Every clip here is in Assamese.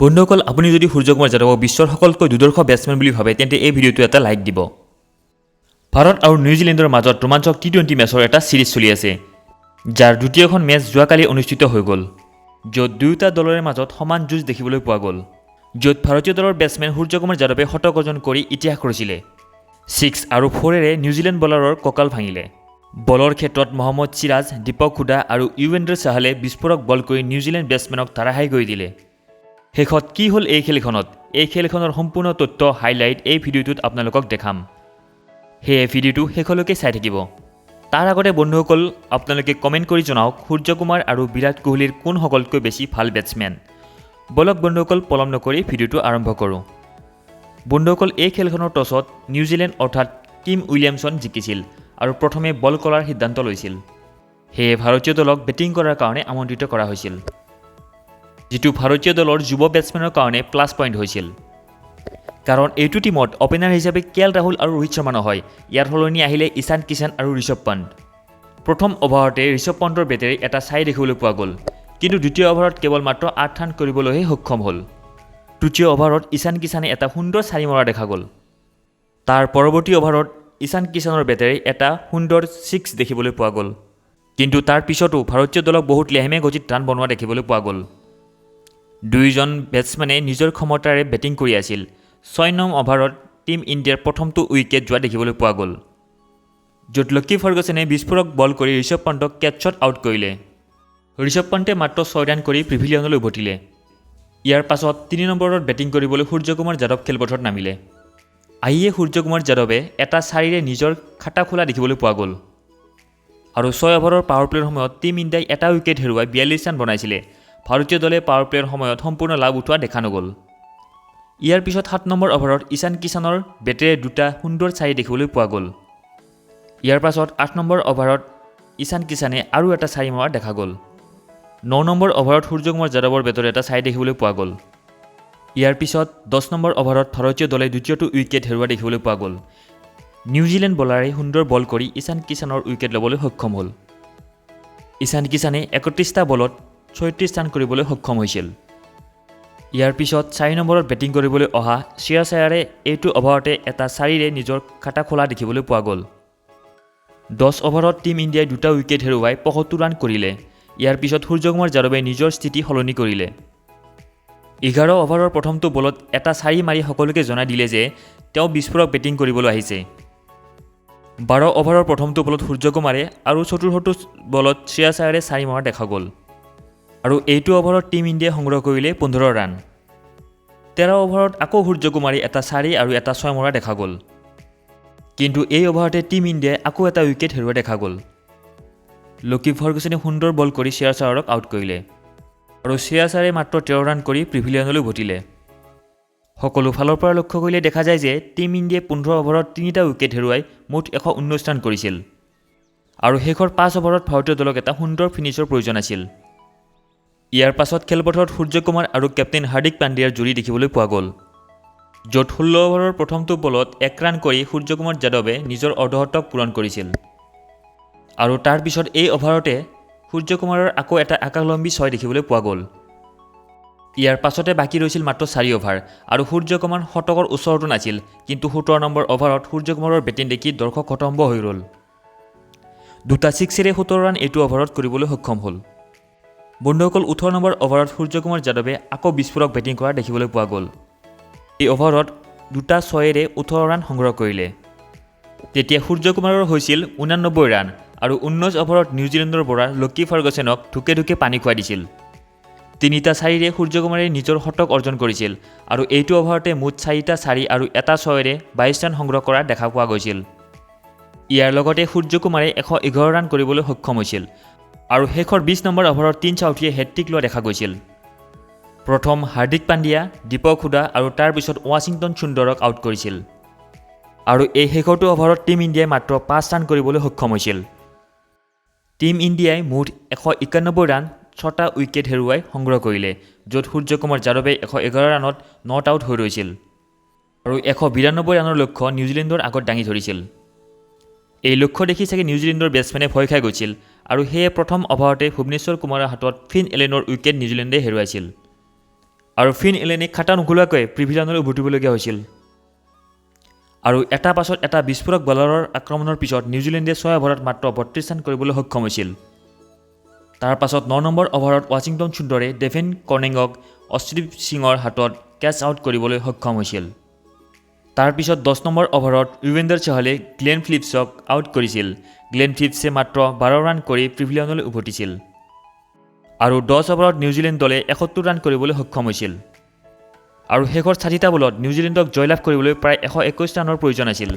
বন্ধুসকল, আপুনি যদি সূৰ্যকুমাৰ যাদৱক বিশ্বৰ সকলোতকৈ দুৰ্ধৰ্ষ বেটছমেন বুলি ভাবে, তেন্তে এই ভিডিঅ'টো এটা লাইক দিব। ভাৰত আৰু নিউজিলেণ্ডৰ মাজত ৰোমাঞ্চক টি-20 মেচৰ এটা ছিৰিজ চলি আছে, যাৰ দ্বিতীয়খন মেচ যোৱাকালি অনুষ্ঠিত হৈ গ'ল, য'ত দুয়োটা দলৰে মাজত সমান যুঁজ দেখিবলৈ পোৱা গ'ল, য'ত ভাৰতীয় দলৰ বেটছমেন সূৰ্যকুমাৰ যাদৱে শতক অৰ্জন কৰি ইতিহাস ৰচিলে। ছিক্স আৰু ফ'ৰেৰে নিউজিলেণ্ড বলাৰৰ কঁকাল ভাঙিলে। বলৰ ক্ষেত্ৰত মহম্মদ চিৰাজ, দীপক হুদা আৰু য়ুজবেন্দ্ৰ চাহালে বিস্ফোৰক বল কৰি নিউজিলেণ্ড বেটছমেনক ধৰাশায়ী কৰি দিলে। শেষত কি হ'ল এই খেলখনত, এই খেলখনৰ সম্পূৰ্ণ তথ্য, হাইলাইট এই ভিডিঅ'টোত আপোনালোকক দেখাম। সেয়ে ভিডিঅ'টো শেষলৈকে চাই থাকিব। তাৰ আগতে বন্ধুসকল, আপোনালোকে কমেণ্ট কৰি জনাওক, সূৰ্যকুমাৰ আৰু বিৰাট কোহলীৰ কোন সকলোতকৈ বেছি ভাল বেটছমেন? বলক বন্ধুসকল, পলম নকৰি ভিডিঅ'টো আৰম্ভ কৰোঁ। বন্ধুসকল, এই খেলখনৰ টছত নিউজিলেণ্ড অৰ্থাৎ টিম উইলিয়ামছন জিকিছিল আৰু প্ৰথমে বল কৰাৰ সিদ্ধান্ত লৈছিল। সেয়ে ভাৰতীয় দলক বেটিং কৰাৰ কাৰণে আমন্ত্ৰিত কৰা হৈছিল, যিটো ভাৰতীয় দলৰ যুৱ বেটছমেনৰ কাৰণে প্লাছ পইণ্ট হৈছিল। কাৰণ এইটো টীমত অপেনাৰ হিচাপে কে এল ৰাহুল আৰু ৰোহিত শৰ্মা নহয়, ইয়াৰ সলনি আহিলে ঈশান কিষাণ আৰু ঋষভ পণ্ট। প্ৰথম অভাৰতে ঋষভ পণ্টৰ বেটেৰে এটা চাৰি দেখিবলৈ পোৱা গ'ল, কিন্তু দ্বিতীয় অভাৰত কেৱল মাত্ৰ 8 ৰান কৰিবলৈহে সক্ষম হ'ল। তৃতীয় অভাৰত ঈশান কিষাণে এটা সুন্দৰ চাৰি মৰা দেখা গ'ল। তাৰ পৰৱৰ্তী অভাৰত ঈশান কিষাণৰ বেটেৰে এটা সুন্দৰ ছিক্স দেখিবলৈ পোৱা গ'ল। কিন্তু তাৰ পিছতো ভাৰতীয় দলক বহুত লেহেমীয়া গতিত ৰান বনোৱা দেখিবলৈ পোৱা গ'ল। দুয়োজন বেটছমেনে নিজৰ ক্ষমতাৰে বেটিং কৰি আছিল। 6 নং অভাৰত টীম ইণ্ডিয়াৰ প্ৰথমটো উইকেট যোৱা দেখিবলৈ পোৱা গ'ল, য'ত লক্ষ্মী ফাৰ্গুচনে বিস্ফোৰক বল কৰি ঋষভ পণ্টক কেটছত আউট কৰিলে। ঋষভ পণ্টে মাত্ৰ 6 ৰান কৰি পেভিলিয়নলৈ উভতিলে। ইয়াৰ পাছত 3 নম্বৰত বেটিং কৰিবলৈ সূৰ্যকুমাৰ যাদৱ খেলপথাৰত নামিলে। আহিয়ে সূৰ্যকুমাৰ যাদৱে এটা চাৰিৰে নিজৰ খাতা খোলা দেখিবলৈ পোৱা গ'ল। আৰু 6 অভাৰৰ পাৱাৰ প্লে'ৰ সময়ত টীম ইণ্ডিয়াই এটা উইকেট হেৰুৱাই 42 ৰান বনাইছিলে। ভাৰতীয় দলে পাৱাৰ প্লে'ৰ সময়ত সম্পূৰ্ণ লাভ উঠোৱা দেখা নগ'ল। ইয়াৰ পিছত 7 নম্বৰ অভাৰত ঈশান কিষাণৰ বেটেৰে দুটা সুন্দৰ চাৰি দেখিবলৈ পোৱা গ'ল। ইয়াৰ পাছত 8 নম্বৰ অভাৰত ঈশান কিষাণে আৰু এটা চাৰি মৰা দেখা গ'ল। 9 নম্বৰ অভাৰত সূৰ্যকুমাৰ যাদৱৰ বেটৰে এটা চাৰি দেখিবলৈ পোৱা গ'ল। ইয়াৰ পিছত 10 নম্বৰ অভাৰত ভাৰতীয় দলে দ্বিতীয়টো উইকেট হেৰুওৱা দেখিবলৈ পোৱা গ'ল। নিউজিলেণ্ড বলাৰে সুন্দৰ বল কৰি ঈশান কিষাণৰ উইকেট ল'বলৈ সক্ষম হ'ল। ঈশান কিষাণে 31টা বলত 36 ৰান কৰিবলৈ সক্ষম হৈছিল। ইয়াৰ পিছত 4 নম্বৰত বেটিং কৰিবলৈ অহা শ্ৰেয়াছ আয়াৰে এইটো অভাৰতে এটা চাৰিৰে নিজৰ খাতা খোলা দেখিবলৈ পোৱা গ'ল। 10 অভাৰত টীম ইণ্ডিয়াই দুটা উইকেট হেৰুৱাই 75 ৰান কৰিলে। ইয়াৰ পিছত সূৰ্যকুমাৰ যাদৱে নিজৰ স্থিতি সলনি কৰিলে। 11 অভাৰৰ প্ৰথমটো বলত এটা চাৰি মাৰি সকলোকে জনাই দিলে যে তেওঁ বিস্ফোৰক বেটিং কৰিবলৈ আহিছে। 12 অভাৰৰ প্ৰথমটো বলত সূৰ্যকুমাৰে আৰু চতুৰ্থটো বলত শ্ৰেয়াছ আয়াৰে চাৰি মৰা দেখা গ'ল। আৰু এইটো অভাৰত টীম ইণ্ডিয়াই সংগ্ৰহ কৰিলে 15 ৰান। 13 অভাৰত আকৌ সূৰ্যকুমাৰে এটা চাৰি আৰু এটা ছয় মৰা দেখা গ'ল। কিন্তু এই অভাৰতে টীম ইণ্ডিয়াই আকৌ এটা উইকেট হেৰুওৱা দেখা গ'ল। লকি ফাৰ্গুচনে সুন্দৰ বল কৰি শ্ৰেয়াছ আয়াৰক আউট কৰিলে আৰু শ্ৰেয়াছ আয়াৰে মাত্ৰ 13 ৰান কৰি পেভিলিয়নলৈ উভতিলে। সকলো ফালৰ পৰা লক্ষ্য কৰিলে দেখা যায় যে টীম ইণ্ডিয়াই 15 অভাৰত তিনিটা উইকেট হেৰুৱাই মুঠ 119 ৰান কৰিছিল আৰু শেষৰ 5 অভাৰত ভাৰতীয় দলক এটা সুন্দৰ ফিনিছৰ প্ৰয়োজন আছিল। ইয়াৰ পাছত খেলপথাৰত সূৰ্যকুমাৰ আৰু কেপ্টেইন হাৰ্দিক পাণ্ডিয়াৰ জুৰি দেখিবলৈ পোৱা গ'ল, য'ত 16 অভাৰৰ প্ৰথমটো বলত 1 ৰান কৰি সূৰ্যকুমাৰ যাদৱে নিজৰ অৰ্ধশতক পূৰণ কৰিছিল। আৰু তাৰ পিছত এই অভাৰতে সূৰ্যকুমাৰৰ আকৌ এটা আকাশলম্বী ছয় দেখিবলৈ পোৱা গ'ল। ইয়াৰ পাছতে বাকী ৰৈছিল মাত্ৰ 4 অভাৰ আৰু সূৰ্যকুমাৰ শতকৰ ওচৰতো নাছিল। কিন্তু 17 নম্বৰ অভাৰত সূৰ্যকুমাৰৰ বেটিং দেখি দৰ্শক হতভম্ব হৈ ৰ'ল। দুটা ছিক্সেৰে 17 ৰান এইটো অভাৰত কৰিবলৈ সক্ষম হ'ল। বন্ধুসকল, 18 নম্বৰ অভাৰত সূৰ্যকুমাৰ যাদৱে আকৌ বিস্ফোৰক বেটিং কৰা দেখিবলৈ পোৱা গ'ল। এই অভাৰত দুটা ছয়েৰে 18 ৰান সংগ্ৰহ কৰিলে। তেতিয়া সূৰ্যকুমাৰৰ হৈছিল 89 ৰান আৰু 19 অভাৰত নিউজিলেণ্ডৰ বলাৰ লকি ফাৰ্গুচনক ঢুকে ঢুকে পানী খুৱাই দিছিল। তিনিটা চাৰিৰে সূৰ্যকুমাৰে নিজৰ শতক অৰ্জন কৰিছিল আৰু এইটো অভাৰতে মুঠ চাৰিটা চাৰি আৰু এটা ছয়েৰে 22 ৰান সংগ্ৰহ কৰা দেখা পোৱা গৈছিল। ইয়াৰ লগতে সূৰ্যকুমাৰে 111 ৰান কৰিবলৈ সক্ষম হৈছিল আৰু শেষৰ 20 নম্বৰ অভাৰত টিম চাউথিয়ে হেট্ৰিক লোৱা দেখা গৈছিল। প্ৰথম হাৰ্দিক পাণ্ডিয়া, দীপক হুদা আৰু তাৰ পিছত ৱাশ্বিংটন সুন্দৰক আউট কৰিছিল। আৰু এই শেষৰটো অভাৰত টীম ইণ্ডিয়াই মাত্ৰ 5 ৰান কৰিবলৈ সক্ষম হৈছিল। টীম ইণ্ডিয়াই মুঠ 191 ৰান ছটা উইকেট হেৰুৱাই সংগ্ৰহ কৰিলে, য'ত সূৰ্যকুমাৰ যাদৱে 111 ৰানত not out হৈ ৰৈছিল আৰু 192 ৰানৰ লক্ষ্য নিউজিলেণ্ডৰ আগত দাঙি ধৰিছিল। এই লক্ষ্য দেখি চাগে নিউজিলেণ্ডৰ বেটছমেনে ভয় খাই গৈছিল আৰু সেয়ে প্ৰথম অভাৰতে ভুৱনেশ্বৰ কুমাৰৰ হাতত ফিন এলেনৰ উইকেট নিউজিলেণ্ডে হেৰুৱাইছিল। আৰু ফিন এলেনে খাতা নোখোলাকৈ প্ৰিভিলিয়নলৈ উভতিবলগীয়া হৈছিল। আৰু এটা পাছত এটা বিস্ফোৰক বলাৰৰ আক্ৰমণৰ পিছত নিউজিলেণ্ডে 6 অভাৰত মাত্ৰ 32 ৰান কৰিবলৈ সক্ষম হৈছিল। তাৰ পাছত 9 নম্বৰ অভাৰত ৱাশ্বিংটন সুন্দৰে ডেভেন কৰ্ণেঙক অৰ্শদীপ সিঙৰ হাতত কেচ আউট কৰিবলৈ সক্ষম হৈছিল। তাৰপিছত 10 নম্বৰ অভাৰত য়ুজবেন্দ্ৰ চাহালে গ্লেন ফিলিপছক আউট কৰিছিল। গ্লেন ফিলিপছে মাত্ৰ 12 ৰান কৰি প্ৰিভিলিয়নলৈ উভতিছিল। আৰু 10 অভাৰত নিউজিলেণ্ড দলে 71 ৰান কৰিবলৈ সক্ষম হৈছিল। আৰু শেষৰ 60টা বলত নিউজিলেণ্ডক জয়লাভ কৰিবলৈ প্ৰায় 121 ৰানৰ প্ৰয়োজন আছিল।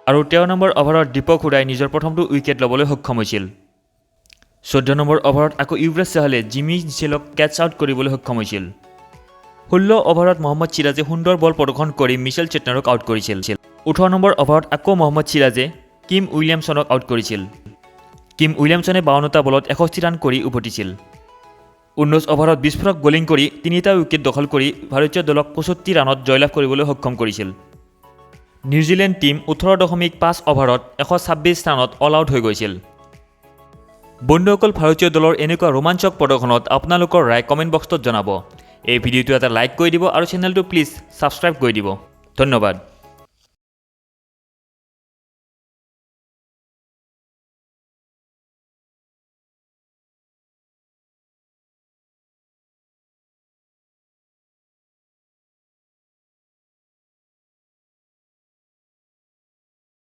আৰু 13 নম্বৰ অভাৰত দীপক হুদাই নিজৰ প্ৰথমটো উইকেট ল'বলৈ সক্ষম হৈছিল। 14 নম্বৰ অভাৰত আকৌ য়ুৱৰাজ চাহালে জিমি মিচেলক কেচ আউট কৰিবলৈ সক্ষম হৈছিল। 16 অভাৰত মহম্মদ চিৰাজে সুন্দৰ বল প্ৰদৰ্শন কৰি মিচেল চেটনাৰক আউট কৰিছিল। 18 নম্বৰ অভাৰত আকৌ মহম্মদ চিৰাজে কিম উইলিয়ামছনক আউট কৰিছিল। কিম উইলিয়ামছনে 52টা বলত 61 ৰান কৰি উভতিছিল। 19 অভাৰত বিস্ফোৰক বলিং কৰি তিনিটা উইকেট দখল কৰি ভাৰতীয় দলক 65 ৰানত জয়লাভ কৰিবলৈ সক্ষম কৰিছিল। নিউজিলেণ্ড টীম 18.5 অভাৰত 126 ৰানত অল আউট হৈ গৈছিল। বন্ধুসকল, ভাৰতীয় দলৰ এনেকুৱা ৰোমাঞ্চক প্ৰদৰ্শনত আপোনালোকৰ ৰায় কমেণ্ট বক্সত জনাব। এই ভিডিঅ'টো এটা লাইক কৰি দিব আৰু চেনেলটো প্লিজ ছাবস্ক্ৰাইব কৰি দিব। ধন্যবাদ।